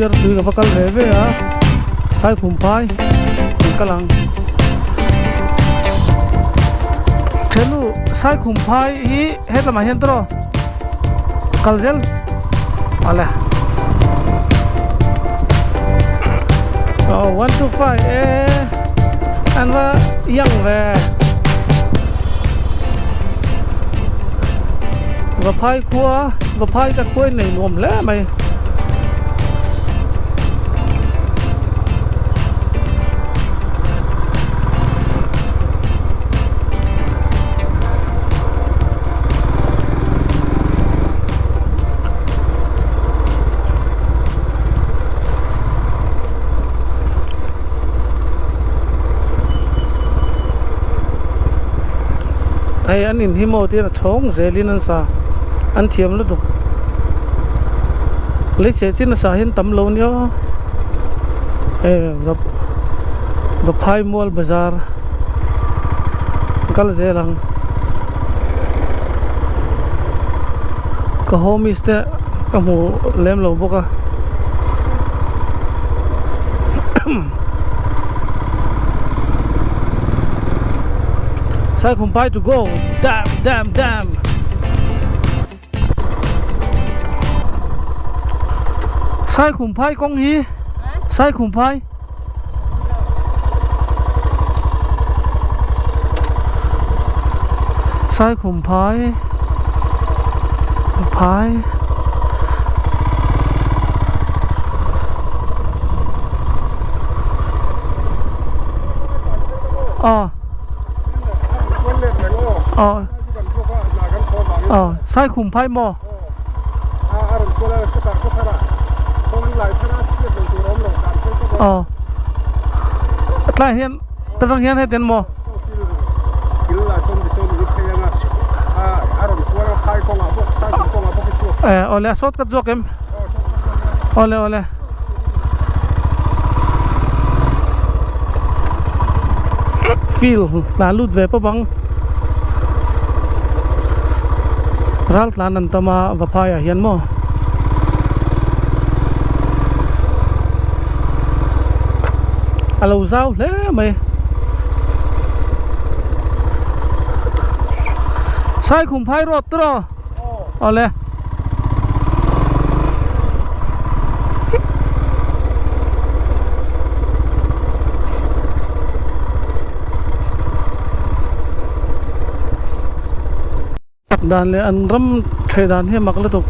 Fiartui ka va kal ve ve a Saikhumphai kan kal ang Thenu Saikhumphai hi hetlama hian tawh kal zel awle oh 125 e an va yang ve Vaphai khua Vaphai ka khua in nei nuam hle mai. Hei an in hi maw tiin a chhawng zelin an sa an thiam lutuk lei cheh chin a sa hian tam lo nia hei Vaphai mual bazar kal zel ang ka homies te ka hmu lem lo bawk a. Saikhumphai to go dam dam dam. Saikhumphai kawng hi Saikhumphai Saikhumphai phai aw aw aw Saikhumphai maw aw tlai hian ta tang hian hetian maw eh awle a sawt ka zawk em awle awle field tlan lut ve pawp ang ral tlan an tam a vaphai ah hian maw. A lo zau hle mai Saikhumphai road te rawh awle. Chak dan leh an ram ṭheh dan hi a mak lutuk.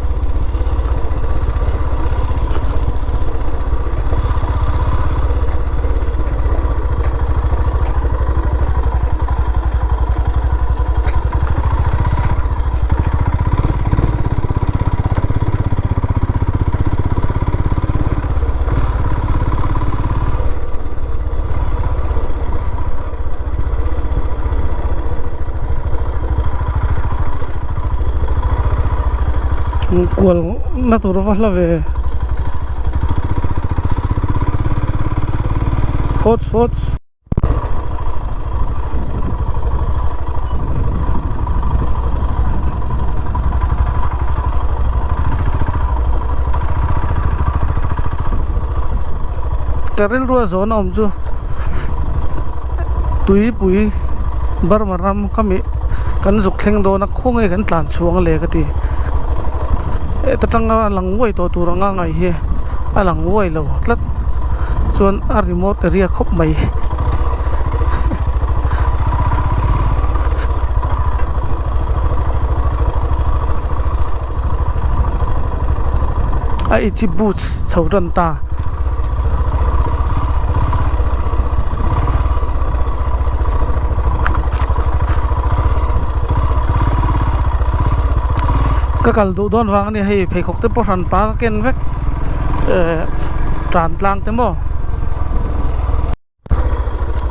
Kual na tur va hla ve phawt phawt. Ka rilru a zawn a awm chu tuipui Burma ram khami kan zuk thleng dawn a khawnge kan tlan chhuang le ka ti heta tanga lang uai tawh tur anga ngaih hi a lang uai lo tlat chuan a remote area khawp mai. A itchy boots chho tan ta. Ka kal duh dawn vang a ni hei pheikhawk te pawh hran pa ka ken vek eh tan tlang te maw.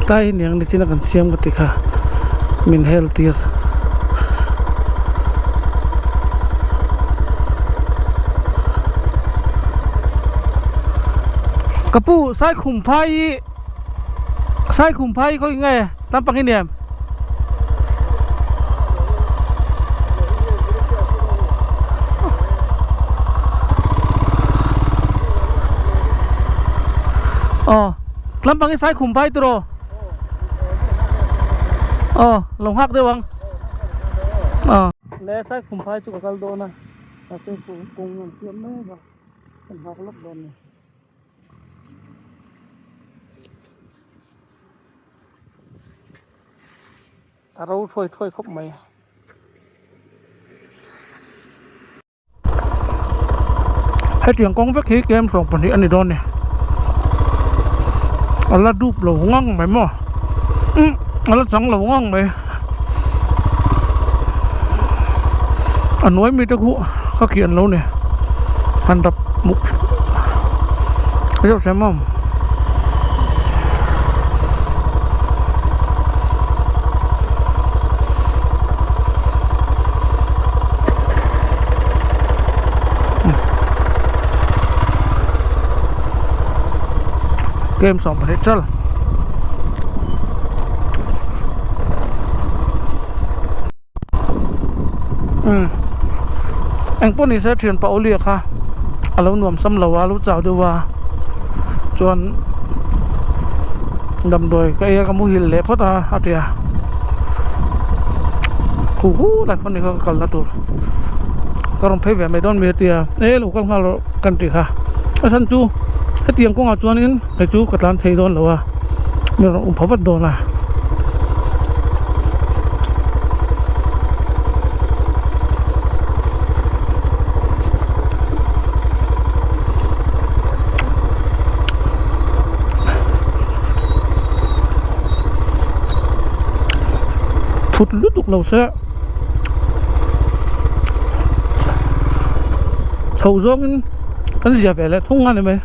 Tlai hi niang nichin a kan siam ka ti kha min hel tir. Ka pu Saikhumphai hi Saikhumphai hi khawi nge lampang hi ni em? Aw tlampang hi sai khum phai tiraw? Aw lo nghak deuh ang. Aw. Le sai khum phai chu ka kal dawn a, mahse kawng an siam mek a, kan nghak lawk dawn a ni. A ro thuai thuai khawp mai. Hetiang kawng vek hi kem 12 a ni dawn a ni. A la dup lo ngang mai maw? Umm a la chang lo ngang mai. A hnuai mite khu ka kian lo ni. Han dap muk zeuh se maw? Game 12 chal umm eng pawh ni se thian pa Olia kha a lo nuam sam lo a a lo chau deuh a chuan damdawi ka ei a ka muhil leh phawt a a ti a khu hu lai khaw ni kha ka kalna tur ka rawn phei ve mai dawn mi a ti a e lo kal nghal rawh kan tih kha a chhan chu hetiang kawngah chuanin kei chu ka tlan thei dawn lo a mi rawn um pha vat dawn a. Phut lutuk lo se chho zawngin kan zia ve leh thung a ni mai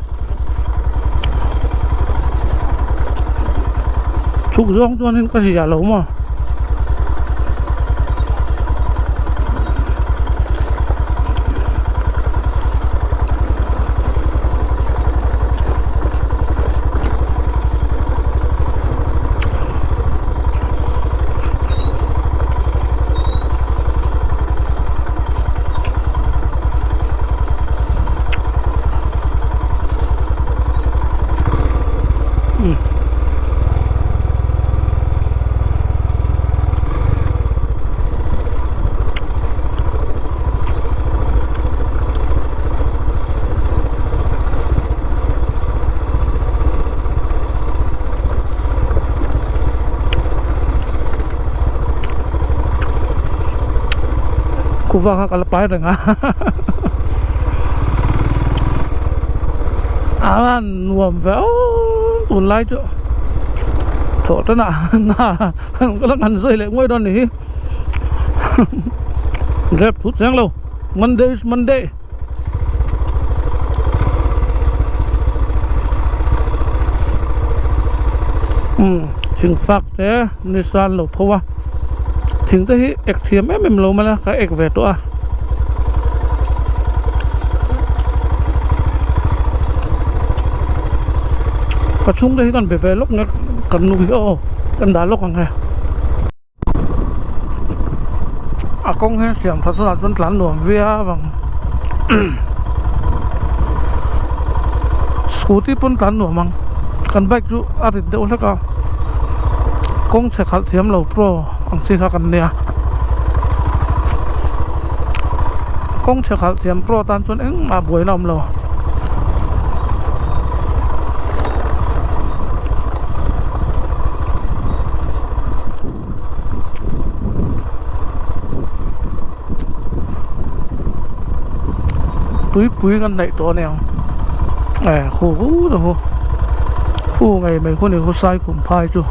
chhuk zawng chuanin ka zia lo maw. Kuva kha ka la pai reng a a nuam ve aww tunlai chu thawh tan ah na ka la ngan zui leh nguai dawn a ni hi rep thut chiang lo Monday is Monday. Umm thing fak te ni san lo tho a thing te hi ek thiam em em lo mai a ka ek ve tawh a. Ka chhungte hi kan be ve lawk nge kan nu hi aw kan dah lawk ang e. A kawng hian siam tha chungah chuan tlan nuam viau ang scooty pawn tlan nuam ang kan bike chu a rit deuh hlek a kawng chhe khalh thiam lo pro ang chi kha kan nia kawng chhe khalh thiam pro tan chuan engmah buaina a awm lo. Tuipui kan hnaih tawh a niang eh khu hu ta khu khu ngei mai khu ni khu sai khum phai chu.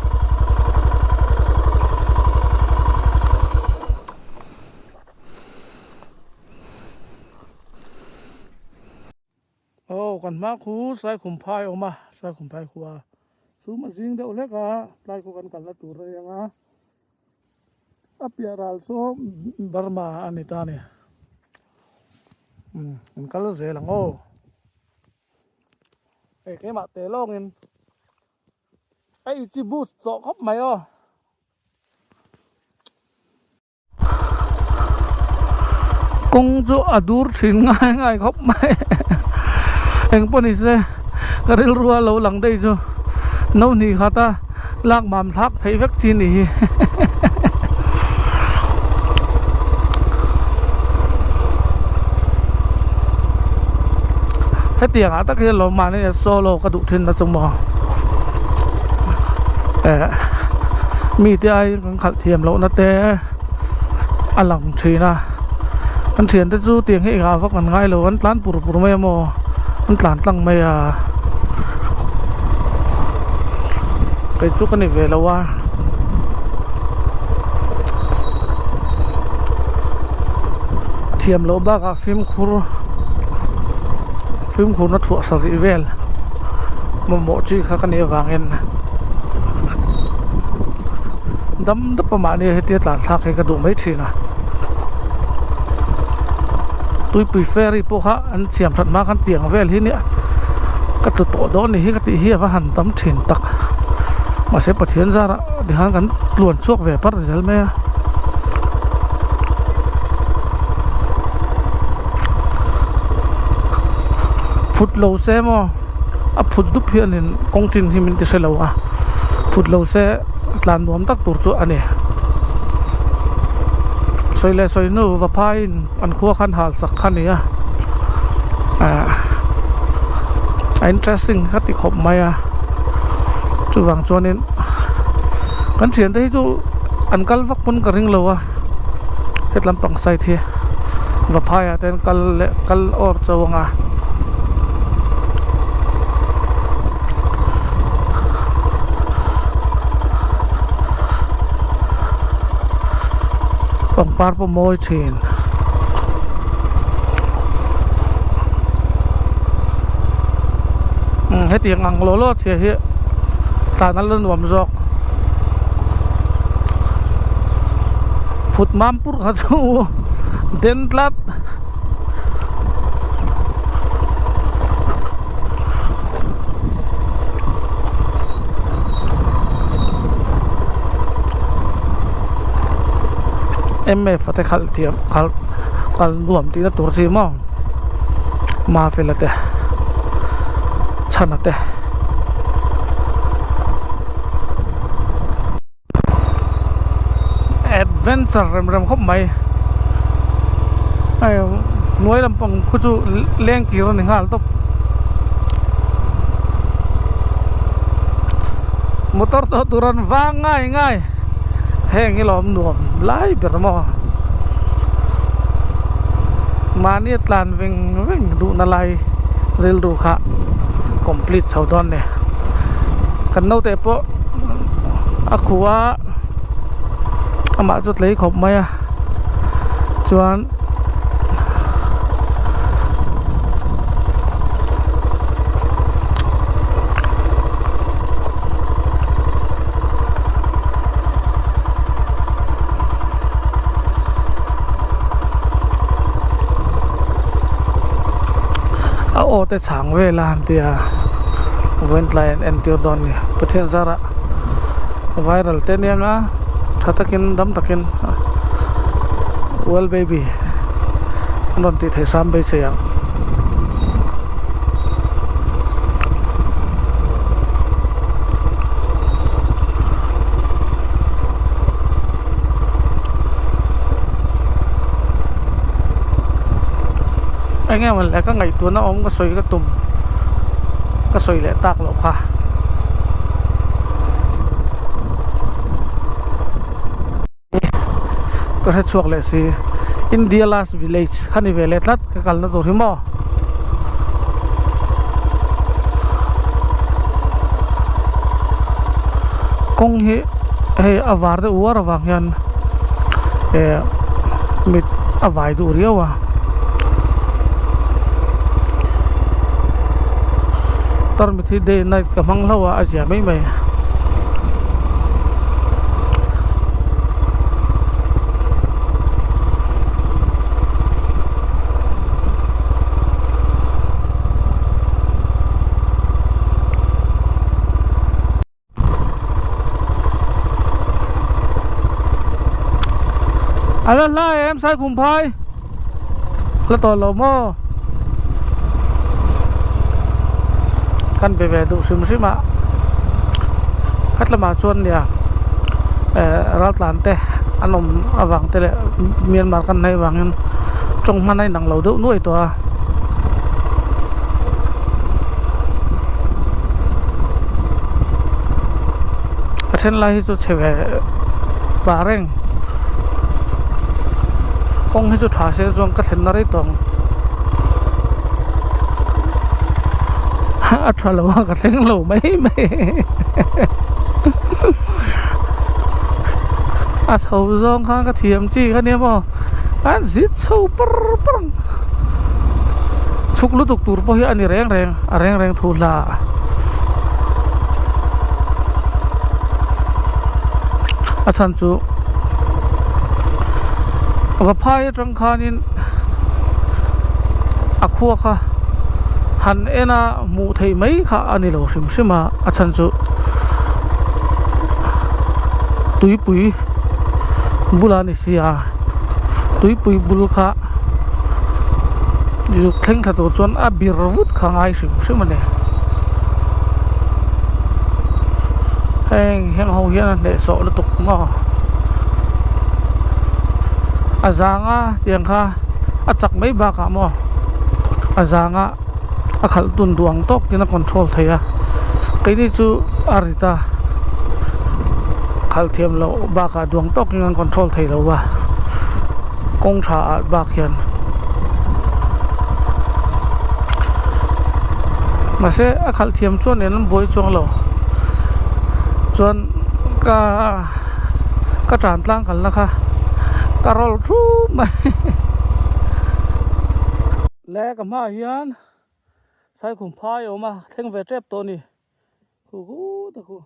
Aw kan hma khu sai khum phai a awm a sai khum phai khua. Chhum a zing deuh hlek a, tlai khaw kan kalna tur a eng a, a piah ral saw Burma a ni ta a ni. Umm kan kal zel ang aw. Hei keimah teh lawngin a ichi bus chawh khawp mai aw. Kawng chu a dur thin ngai ngai khawp mai engpawh ni se Ka rilru a lo lang daih chu no hnih khat a lak mam thlak theih vek chi ni hi. Hetiang ah tak hian lawm mahni solo ka duh thin na chu maw eh mite aiin kan khalh thiam loh na te a lang thin a an thiante chu tiang hi engah vak an ngai lo an tlan pur pur mai a maw an tlan tlang mai a kei chu ka ni ve lo a. Thiam loh bakah fimkhur fimkhurna thuah sarih vel mamawh chi kha ka nih avangin dam dap a mahni hetia tlan thlak hi ka duh mai thin a tuipui ferry pawh kha an siam that hma khan tiang vel hi nia ka tlu tawh dawn ni hi ka tih hi a va han tam thin tak mahse Pathian zarah tikhan kan tluan chhuak ve parh zel mai a. Phut lo se maw a phut dup hianin kawng chin hi min ti hre lo a phut lo se tlan nuam tak tur chu a ni sawi leh sawi hnu va phaiin an khua khan hal sak kha a ni a ah a interesting ka ti khawp mai a chuvang chuanin kan thiante hi chu an kal vak pawn ka ring lo a hetlam pang side hi vaphai ah te an kal leh kal awr chauh ang a. Pangpar pawh mawi thin. Umm hetiang ang law law chhia hi tlan a la nuam zawk. Phut mam pur kha chu den tlat. Mf a te khalh thiam khalh kal nuam tihna tur chi maw Mafela te Chhana te. Adventure rem rem khawp mai hei hnuai lampang khu chu leng kir a ni nghal tawp motor tawh tur an vang ngai ngai heng hi lawm nuam lai ber maw mahni a tlan veng veng duhna lai rilru kha complete chho dawn a ni kan naute pawh. A khuh a amah chu tlei khawp mai a chuan a aw te chhang vel a han ti a vawiin tlai an entir dawn a ni Pathian zarah viral te aniang a tha takin dam takin well baby an rawn tih theih hram beisei ang. Eng emaw leh ka ngaihtuahna awm ka sawi ka tum ka sawi leh tak loh kha. Ka hre chhuak leh si India last village kha ni ve leh tlat ka kalna tur hi maw. Kawng hi hei a var deuh uar avang hian eh mit a vai duh riau a. Tarmit hi day and night ka hmang hlauh a a zia mai mai. A la hlai em sai khum phai la tawh lo maw. Kan be ve duh hrim hrim a, khatlamah chuan nia eh raltlan te an awm avang te leh Myanmar kan hnaih avangin tawng hman a inang lo deuh nuai tawh a. A then lai hi chu chhe ve pah reng kawng hi chu tha se chuan ka thlenna rei tawh ang a tha lo a ka thleng lo mai mai a chho zawng khan ka thiam chi kha nia maw a zit chho par par ang chhuk lutuk tur pawh hi a ni reng reng a reng reng thu hla a chhan chu Vaphai atang khanin a khua kha han en a hmuh theih mai kha a ni lo hrim hrim a a chhan chu tuipui bulah a ni si a tuipui bul kha zuk thleng thla tur chuan a bir vut kha a ngai hrim hrim a ni heng heng ho hian a hnehsawh lutuk maw a zanga tiang kha a chak mai bakah maw a zanga a khalh tun duh ang tawk in a control thei a keini chu a rit a khalh thiam loh bakah duh ang tawk in an control thei lo va kawng tha ah bak hian mahse a khalh thiam chuan eng an buai chuang lo chuan ka ka tan tlang kalna kha ka roll thup mai. Le ka hmaah hian Saikhum phai a awm a, thleng ve tep tawh a ni. Khu khu ta khu.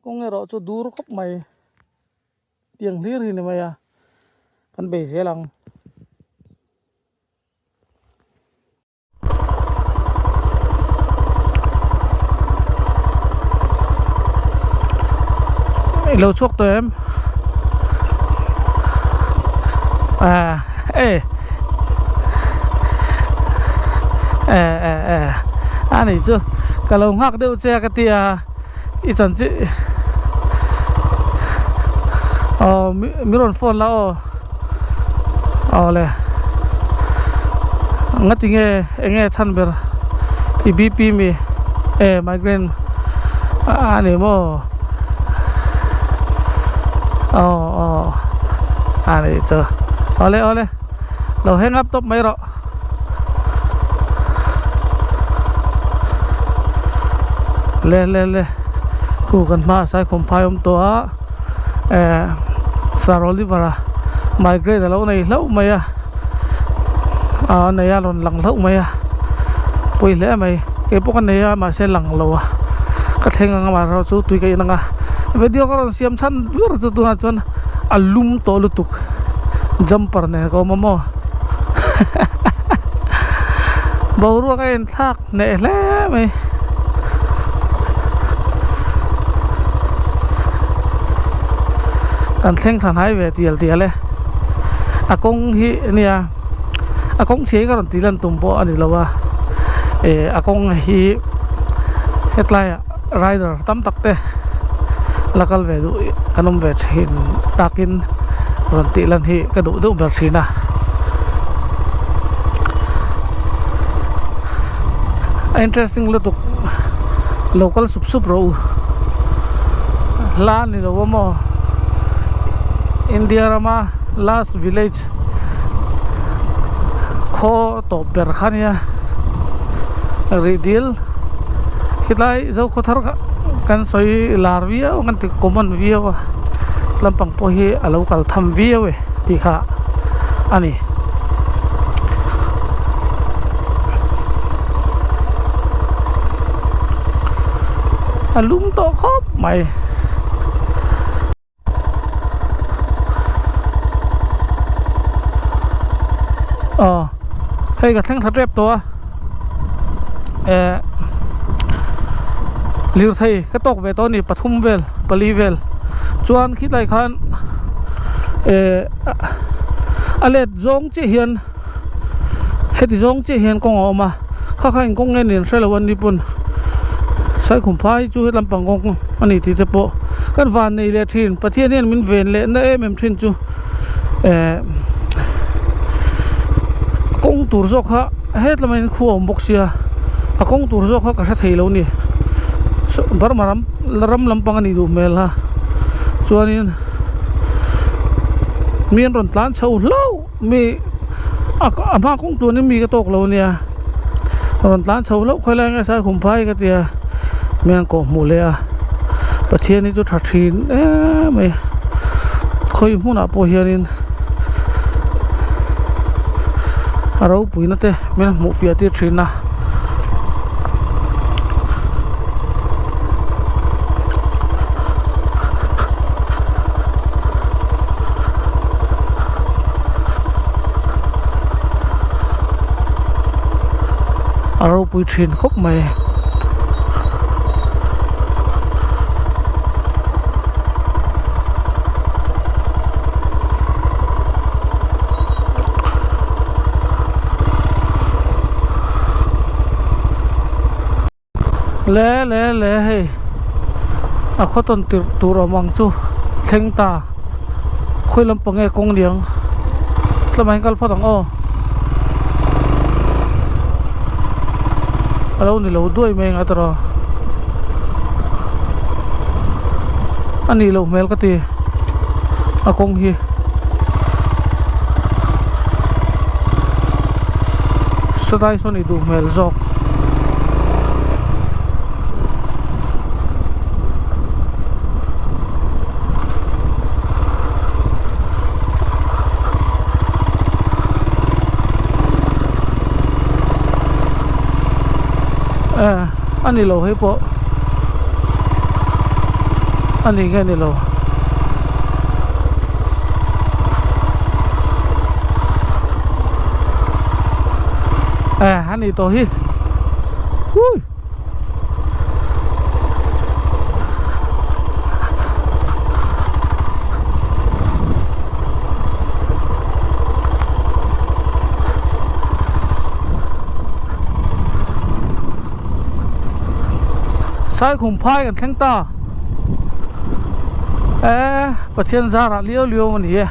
Kawng erawh chu dur khawp mai. Tiang hlir hi ni mai a, kan bei zel ang. I lo chhuak tawh em ah e e e e a nih chu ka lo nghak deuh che a ka ti a i chanchin aw mi rawn phone la aw. Awle ngati nge eng nge chhan ber i BP mi e migraine a ni maw aw aw a nih chu awle awle lo hang up tawp mai rawh le le le khu kan hmaah saikhawm phai awm tawh a. eh Sir Oliver a migraine alo nei hlauh mai a ah a nei a rawn lang hlauh mai a pawi hle mai keipawh ka nei a mahse lang lo a ka thleng ang amaherawh chu tui ka in ang a video ka rawn siam chhan ber chu tunah chuan a lum tawh lutuk jumper nen ka awm a maw boruak a inthlak hneh hle mai. Kan thleng thla hnai ve tial tial e a kawng hi nia a kawng chhia hi ka rawn tih lan tum pawh a ni lo a eh a kawng hi hetlai ah rider tam tak te la kal ve duh kan awm ve thin takin rawn tih lan hi ka duh deuh ber thin a. A interesting lutuk lo kal sup sup rawh u hla a ni lo a maw India rama last village khaw tawp ber kha nia rih dil khilai Zokhawthar kha kan sawi lar viau a kan ti common viau a lampang pawh hi a lo kal tham viau e tih kha a ni. A lum tawh khawp mai. Aw hei ka thleng thla tep tawh a eh lirthei ka tawk ve tawh a ni pathum vel pali vel chuan khilai khan eh a let zawng chiah hian heti zawng chiah hian kawng a awm a. Kha kha eng kawng nge ni an hre lo a ni pawn Saikhum phai chu hetlam pang kawng a ni tih te pawh kan van nei leh thin Pathian hian min ven leh na em em thin chu eh kawng tur zawk kha hetlama in khu a awm bawk sia a kawng tur zawk kha ka hre thei lo a ni Burma ram ram lampang a nih duh hmel a chuanin mi an rawn tlan chho hlauh mi a a hma kawng tuanin mi ka tawk lo ania rawn tlan chho hlauh khawi lai nge sai khum phai ka tia mi an kawh hmuh leh a Pathian hi chu tha thin em mai khawi hmunah pawh hianin a ropuina te min hmuh fiah tir thin a. A ropui thin khawp mai. Le le le hei a khaw tawn tirh tur awm ang chu thleng ta khawi lampang nge kawng liang tlawmah hian kal phawt ang aw a lo ni lo duai mai ang a tawrh a nih loh hmel ka ti a kawng hi. Satlai sawn i duh hmel zawk. Eh a ni lo hei pawh a ni nge ni lo. Eh a ni tawh hi ui Saikhum phai kan thleng ta e Pathian zarah liau liau a ni e.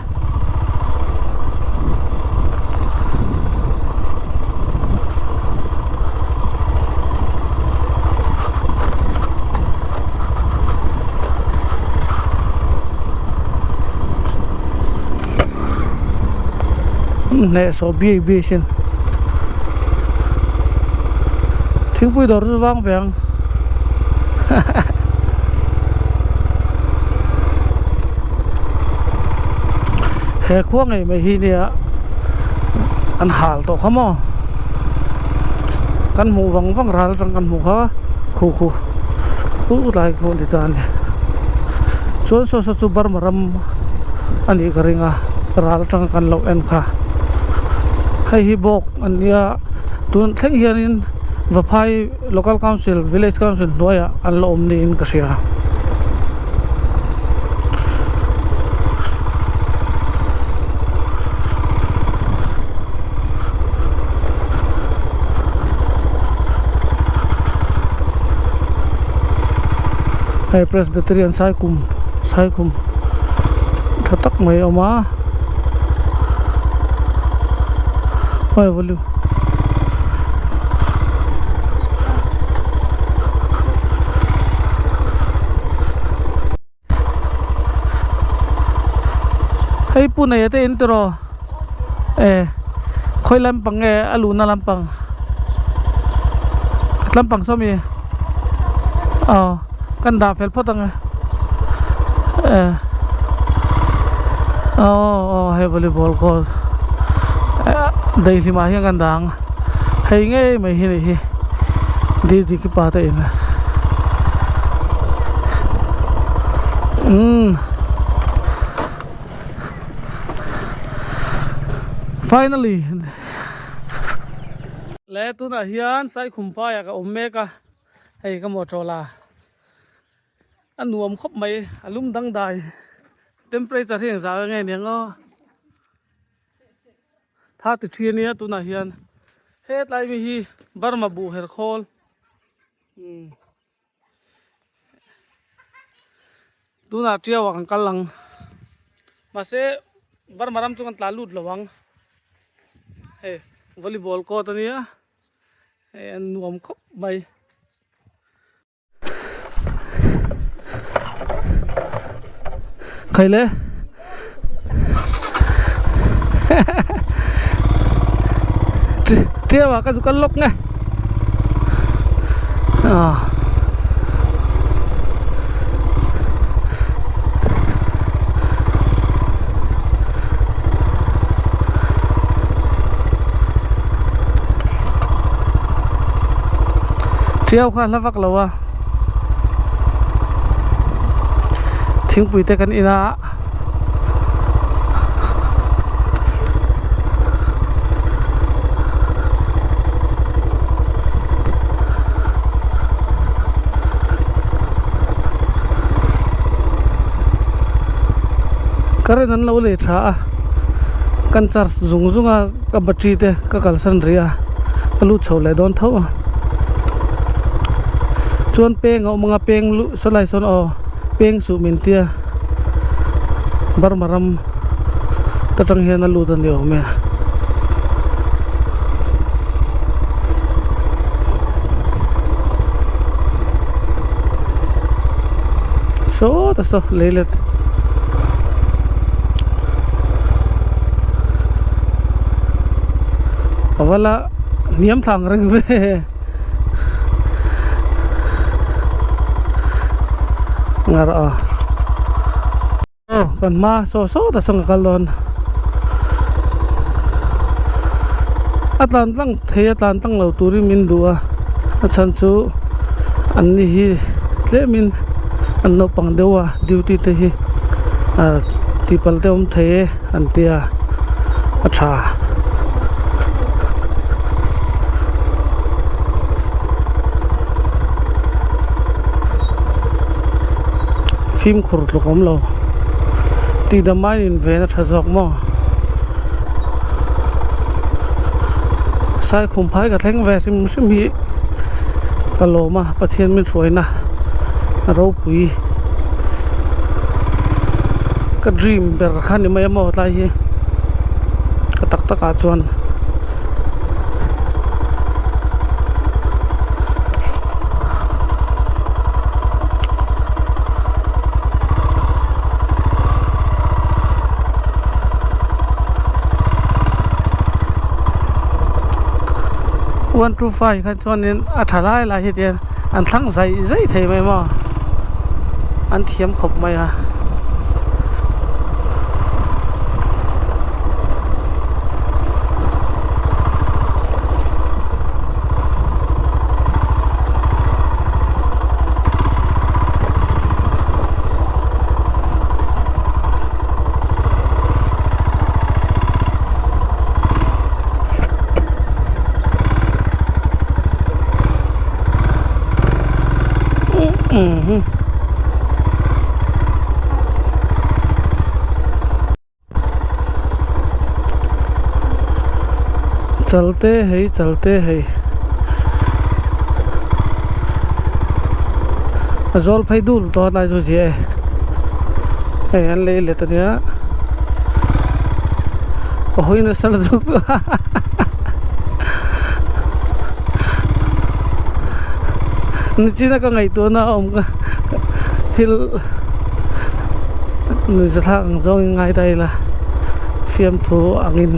Hnehsawh biai biai sin thingpui dawr chu vang ve ang he khua ngei mai hi nia an hal tawh kha maw kan hmuh vang vang ral atang kan hmuh kha khu khu khu tlai khu a ni ta a ni chuan saw saw chu Burma ram a nih ka ring a ral atanga kan lo en kha hei hi bawk a nia tun thleng hianin Vaphai Local Council Village Council hnuaiah an la awm niin ka hria. Hei Presbyterian Saikum Saikum tha tak mai a awm a hei volume. Hei pu nei te in tiraw e khawi lampang nge a luhna lampang lampang saw mi aw kan dah fel phawt ang e e aw aw hei volleyball court daihlim ah hian kan dah ang hei ngei mai hi nih hi didi ki pa te in umm finally le tunah hian saikhum phaiah ka awm mek a hei ka motor la a nuam khawp mai a lum dangdai temperature hi engzah nge niang aw. Tha ti thi ania tunah hian. Hetlai mi hi Burma buh her khawl umm tunah tiau ah kan kal ang mahse Burma ram chu kan tlan lut lo ang hei volleyball court ania hei a nuam khawp mai. Khaile Tiau ah ka zu kal lawk nge ah Tiau kha hla vak lo a thingpui te kan in a current an lo lei tha a kan charge zung zung a ka battery te ka kalsan rih a ka lut chho leh dawn tho a chuan peng a awm ang a peng luh sawlai sawn aw peng suh min tia Burma ram ta tang hian a lut a ni awm e. Sawta saw leilet. A va la hniam thlang reng ve ngar a aw kan hma saw sawt a sawng a kal dawn a tlan tlang thei a tlan tlang lo turin min duh a a chhan chu an ni hi tlemin an naupang deuh a duty te hi ah tihpalh te awm thei e an tia a tha. Fimkhur tluk awm lo tih dam aiin inven a tha zawk maw Saikhum phai ka thleng ve hrim hrim hi ka lawm a Pathian min hruaina a ropui ka dream ber kha ni mai a maw tlai hi ka tak tak ah chuan. 125 kha chuanin a tha lai lai hi tian an thlang zaih zaih thei mai maw an thiam khawp mai a. Chalte hei chalte hei a zawl phei dul tawh a tlai chu ziah e hei an lei let ania a hawi nasa lutuk nichina ka ngaihtuahna a awm ka thil nuihza thlak ang zawngin ngai ta ila fiamthu angin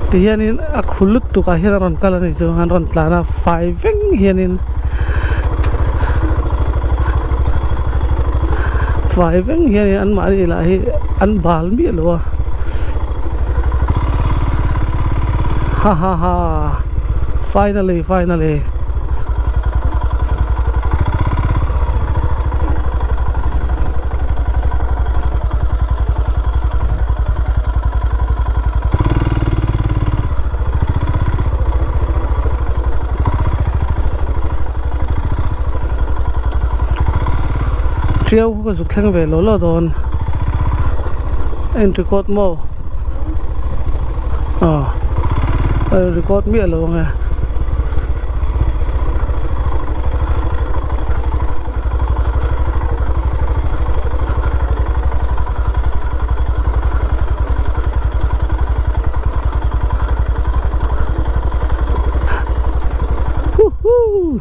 ti hianin a khu lutuk ah hian a rawn kal a nih chu an rawn tlan a fai veng hianin fai veng hianin anmahni lah hi an bal miah lo a ha ha ha finally finally. Tiau ka zuk thleng ve lo lo dawn a in record maw aw. Record miah lo ang e. Huhuu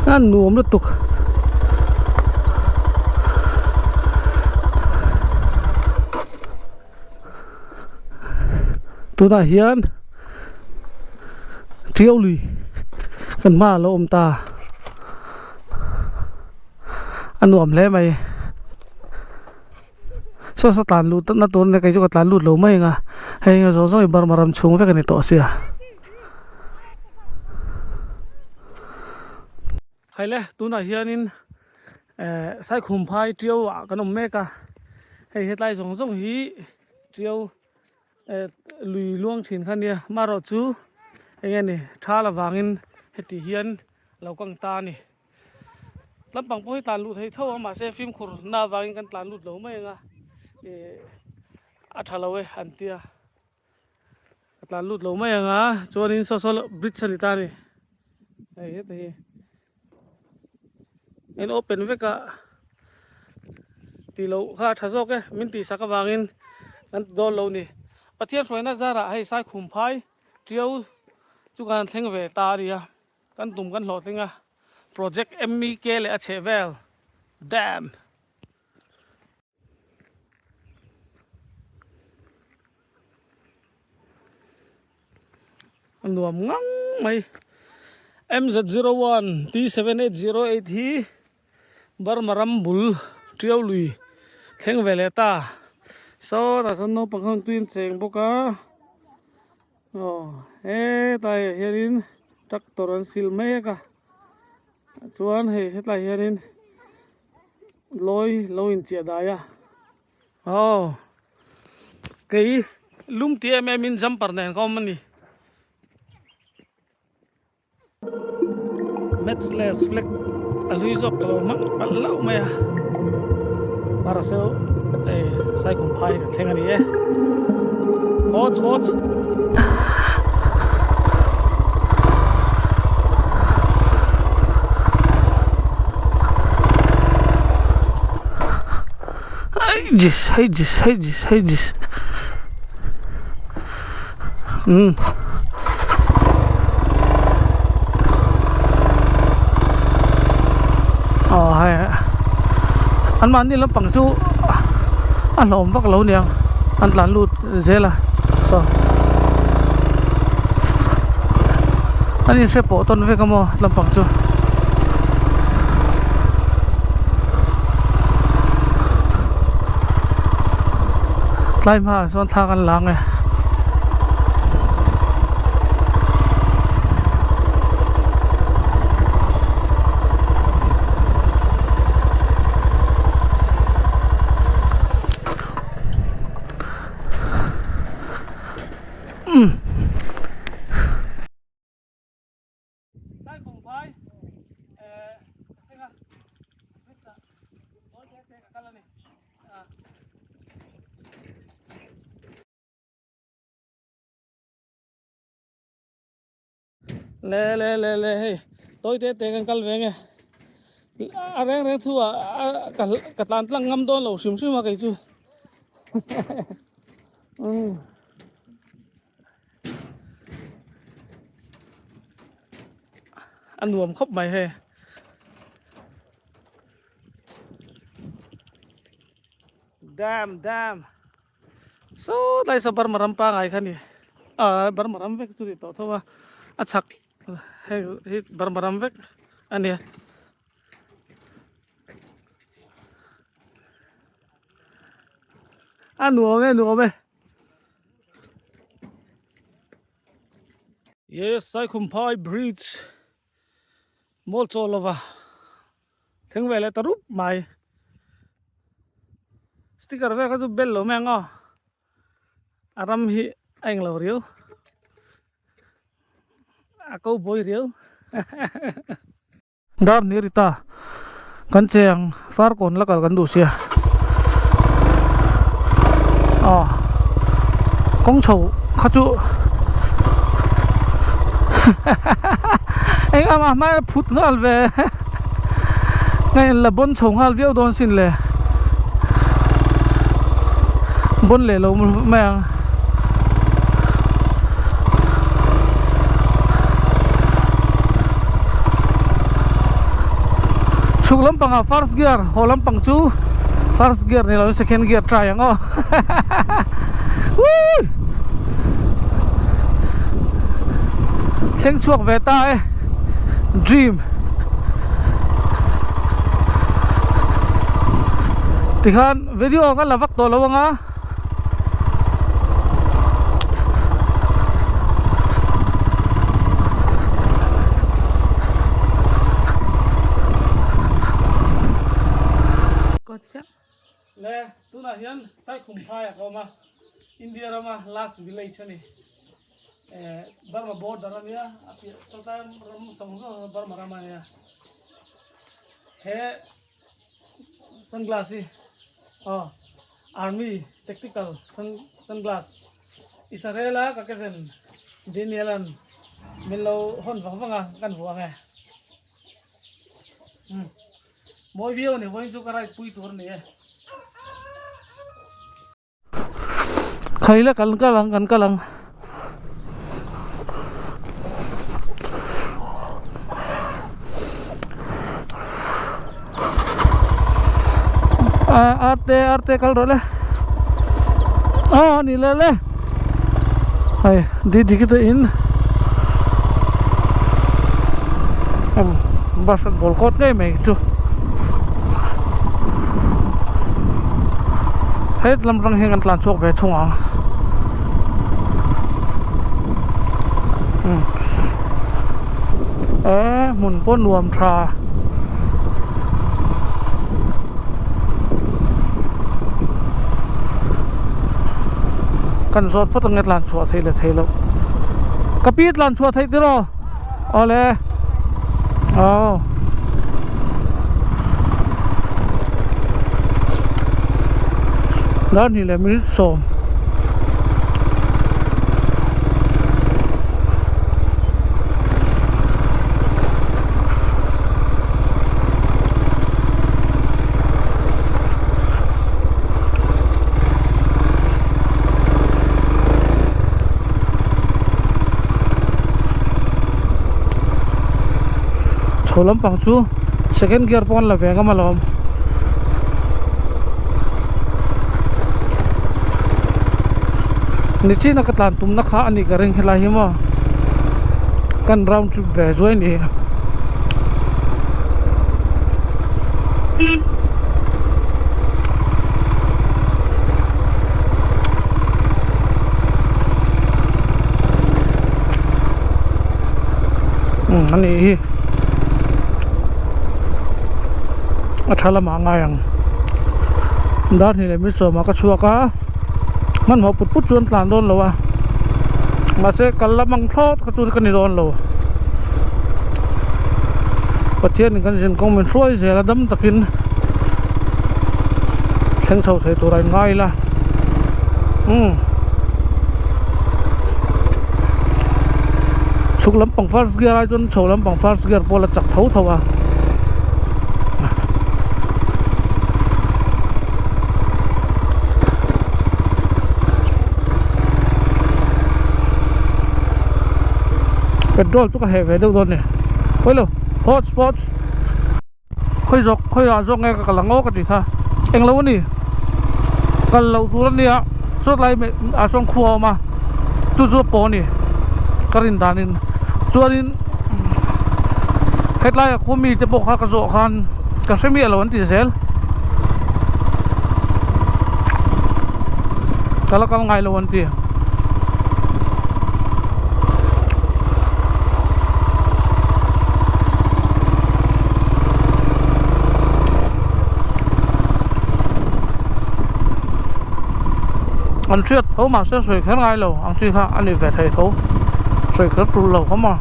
a nuam lutuk. Tunah hian tiau lui kan hmaah a lo awm ta a nuam hle mai saw saw tlan luh na tur ania kei chu ka tlan lut lo mai ang a hei eng zawng zawng hi Burma ram chhung vek a ni tawh sia. Haile tunah hianin eh Saikhumphai tiau ah kan awm mek a hei hetlai zawng zawng hi tiau eh lui luang thin kha ania amaherawh chu eng nge ni thal avangin heti hian lo kang ta a ni lampang pawh hi tlan luh theih tho a mahse fimkhur na avangin kan tlan lut lo mai ang a eh a tha lo e an tia. A tlan lut lo mai ang a chuanin saw saw bridge a ni ta a ni hei heta hi in open vek a tih loh kha a tha zawk e min tih sak avangin kan ti dawn lo a ni Pathian hruaina zarah hei Saikhum phai tiau chu kan thleng ve ta a ni a kan tum kan hlawhtling a project MEK leh a chheh vel dam. A nuam ngang mai MZ01 T7808 hi Burma ram bul tiau lui thleng ve leh ta sawtah sawn naupang ho tui an cheng bawk a aw hetlai ah hianin tractor an sil mek a chuan hei hetlai hianin. Lawi lo inchiah dai a. Aw kei lum ti em em in jumper nen ka awm a ni. Matchless flag a hlui zawk ka lo hmang palh hlauh mai a. Paraseu eh Saikhumphai kan thleng a ni e. Watch watch. Heijis heijis heijis heijis umm aw hei an mahni lampang chu a hlawm vak lo aniang an tlan lut zel a saw an inhre pawh tawn vek a maw lampang chu. Tlai hmaah chuan thla kan la ang e. Le le le le hei tawi te te kan kal ve nge a reng reng thu ah ka ka tlan tlang ngam dawn lo hrim hrim a kei chu umm a nuam khawp mai hei dam dam. Saw tlai saw Burma ram pangai kha a ni ah Burma ram vek chu ni tawh tho a a chhak hei hi Burma ram vek a nia a nuam e nuam e yes Saikhumphai bridge mawl chaw lova. Thleng ve leh ta rup mai. Sticker vel kha chu bel lo mai ang aw. A ram hi a englo riau. A ko bawi riau. Dar ni ri ta. Kan che ang farkawn la kal kan duh sia. Aw kawng chho kha chu. Eng amah hmai a phut nghal ve nge la bawn chho nghal viau dawn sin le bawn leh lo mai ang. Chhuk lampangah first gear haw lampang chu first gear ni lovin second gear try ang aw Woo! Thleng chhuak ve ta e Dream Tikhan video ka la vak tawh lo anga Le tunah hian Saikhum phai a ka awm a India rama last village a ni eh Burma border a nia a piah sawtlai ram zawng zawng Burma ram a nia he sunglass hi aw army tactical sun sunglass Israel a ka cousin Daniel an min lo hawn vang vang a kan vuah ang e umm mawi viau a ni vawiin chu ka ride pui tur a ni e. Khaila kan kal ang kan kal ang. A arte arte kal rawh le a ni le le hei didi te in basketball court ngei mai chu. Het lam rang hian kan tlan chhuak ve thung ang e hmun pawh nuam tha kan zawt phawt ange tlan chhuah theih leh theih loh ka pi tlan chhuah theih tiraw awle aw. Dar hnih leh minute sawm. Chho lampang chu second gear pawh an la ve ngam alawm. Nichina ka tlan tumna kha a nih ka ring helai hi maw kan round trip ve zuai ni. Umm a nih hi a tha lamah a ngai ang dar hnih leh minute sawmah ka chhuak a hmanhmawh put put chu an tlan dawn lo a mahse kal lam ang thlawt kha chu ka ni dawn lo Pathianin kan zin kawng min hruai zel a dam takin thleng chho thei tur a inngai ila umm. Chhuk lampang first gear ai chuan chho lampang first gear pawh la chak tho tho a. Petrol chu ka heh ve deuh dawn ni. Pawilo hot spot khawi zawk khawi ah zawk nge ka kal ang aw ka ti kha englo a ni kal loh tur a nia chawtlai ah sawn khua a awm a chu chu a pawh a ni ka rin danin chuanin hetlaiah khua mi te pawh kha ka zawh khan ka hre miah lo an ti zel ka la kal ngai lo an ti. An hriat tho mahse sawi kher ngai lo ang chi kha a ni ve thei tho sawi kher tul lo kha maw.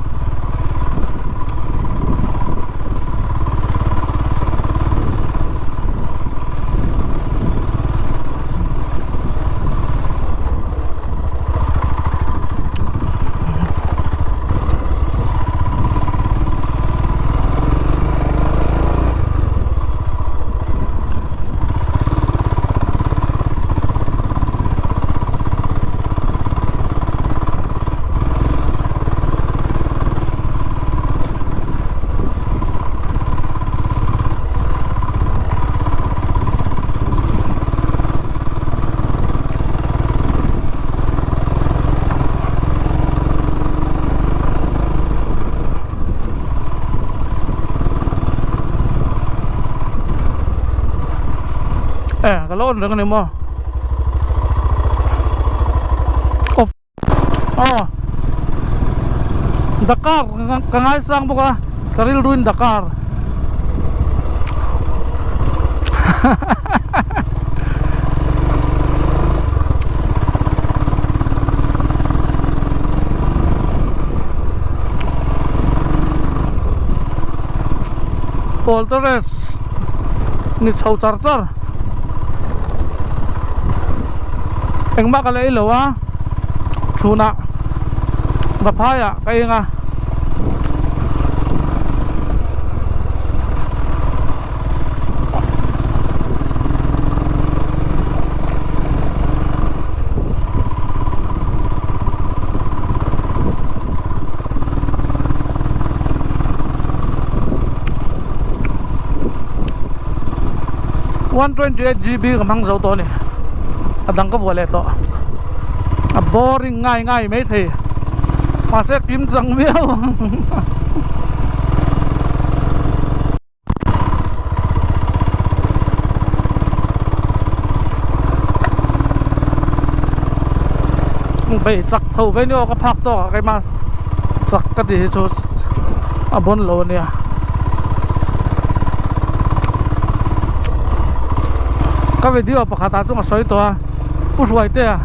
ka lo on reng a ni maw off aw Dakar ka ngaisang bawk a ka rilruin Dakar Poltergeist ni chho char char engmah ka la ei lo a chhunah vaphaiah ka eng a. 128 GB ka hmang zo tawh a ni a dang ka vuah leh tawh a boring ngai ngai mai thei mahse kim chang viau ang. Bei chak chho ve ni aw ka phak tawk ah keimah chak ka tih hi chu a bawn lo a nia ka video pakhat ah chuan ka sawi tawh a pu hruaitea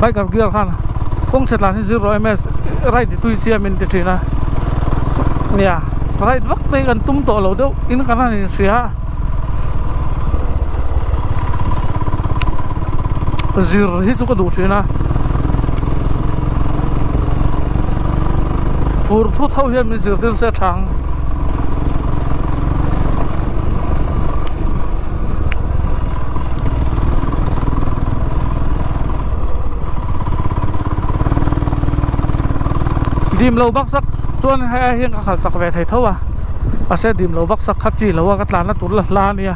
biker gear khan kawng chhe tlan hi zero ms ride tui siam in ti thin a. Nia ride vak te hi kan tum tawh lo deuh in kan han inhria a zir hi chu ka duh thin a phur thut ho hian min zirtir se tha ang. Dim lo bak sak chuan hei ai hian ka khalh chak ve thei tho a mahse dim lo bak sak kha chi lo a ka tlan na tur la hla ania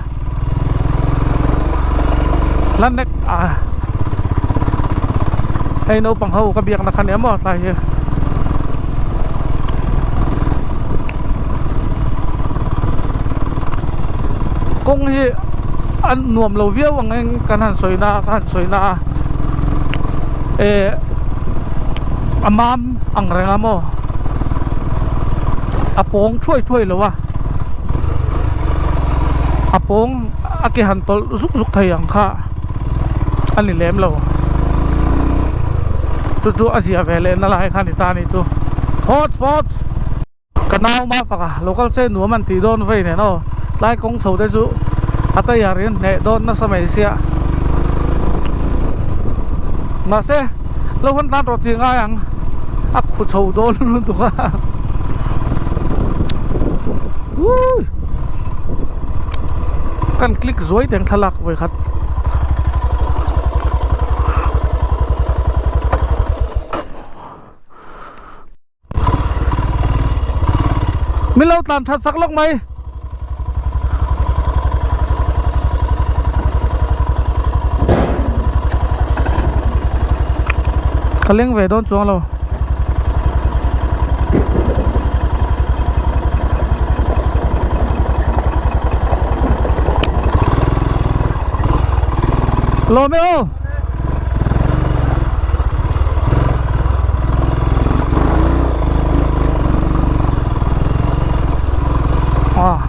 hla nek a hei naupang ho ka biak na kha nia maw tlai hi. Kawng hi a nuam lo viau ang eng kan han sawi na a ka han sawi na a eh a mam ang reng a maw a pawng thuai thuai lo a a pawng a ke han tawlh zuk zuk thei ang kha a ni lem lo chu chu a zia ve leh na lai kha a ni ta a nih chu hawt hawt. Ka nau ma fak a local se nuam an tih dawn vei nen aw tlai kawng chho te chu a tayar in hneh dawn nasa mai sia mahse lo han tlan rawh tih ngai ang a khu chho dawn lutuk a wuii kan click zuai teng thlalak vawikhat. Min lo tlan that sak lawk mai. Ka leng ve dawn chuang lo. Lawm e aw. Ah.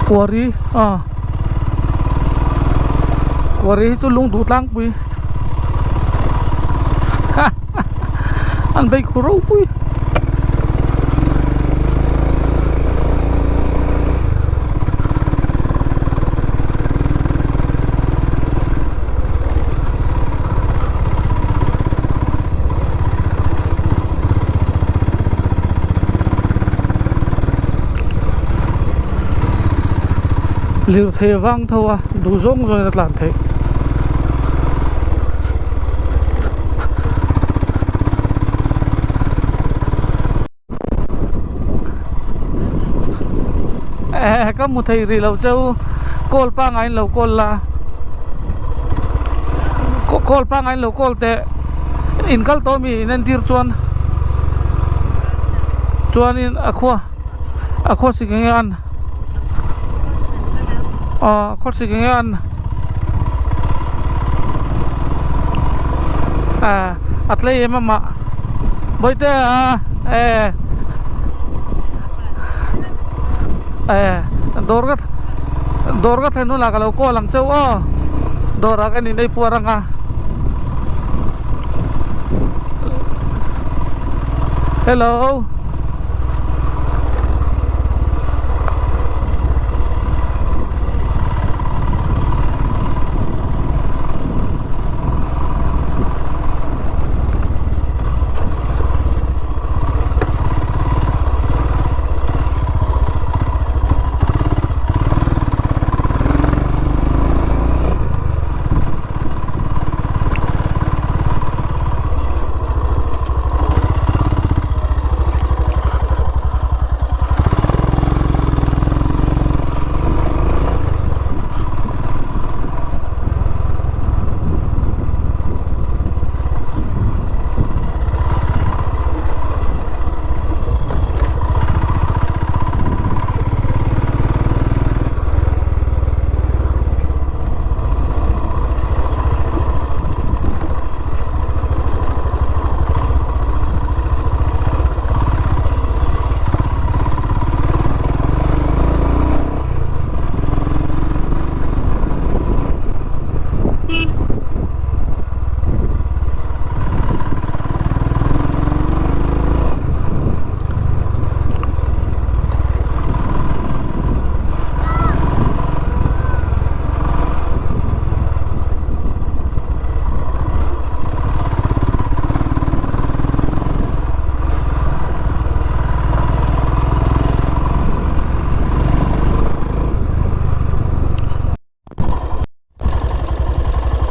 Quarry ah. Quarry hi chu lung duh tlangpui. An bei khu ropui. Lirthei vang tho a duh zawng zawngin a tlan theih. Eh ka hmu thei rih lo cheu call pangai in lo call la call pangai in lo call teh in kal tawh mi in entir chuan. Chuanin a khua a khawsik eng nge an aw a khawsik eng nge an ah a tlei em amah bawihte a eh eh dawr ka dawr ka thlen hunah ka lo call ang cheu aw dawrah ka inei puar anga. Hello.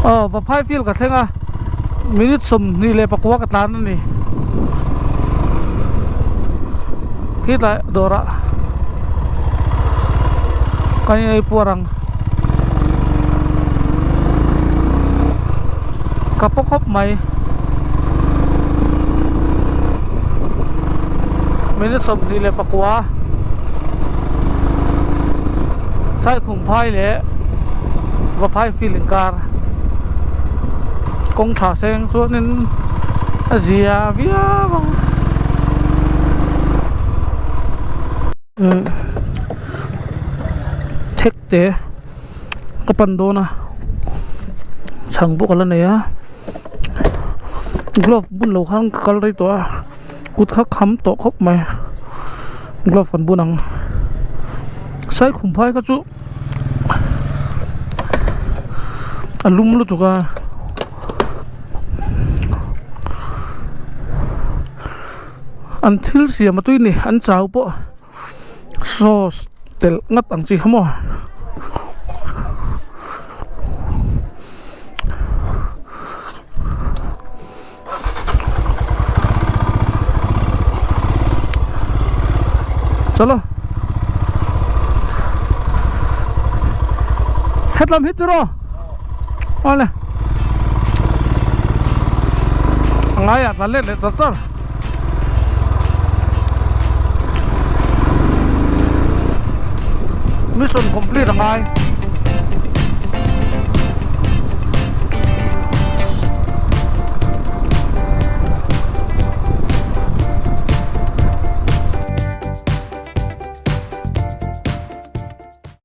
Aw Vaphai field ka thleng a minute 29 ka tlan a ni khitlai dawrah kan inei puar ang ka paw khawp mai minute 29 Saikhumphai leh Vaphai field inkar kawng tha seng chuanin a zia viau ang. Thek te ka pan dawn a chhang pawh ka la nei a glove bun lo khan ka kal rei tawh a kut kha kham tawh khawp mai glove kan bun ang saikhum phai kha chu a lum lutuk a. An thil siam a tui ni an chau pawh sauce telh ngat ang chi kha maw. Chalo hetlam hi tiraw awle a ngaiah tla let leh char char. Mission complete a ngai.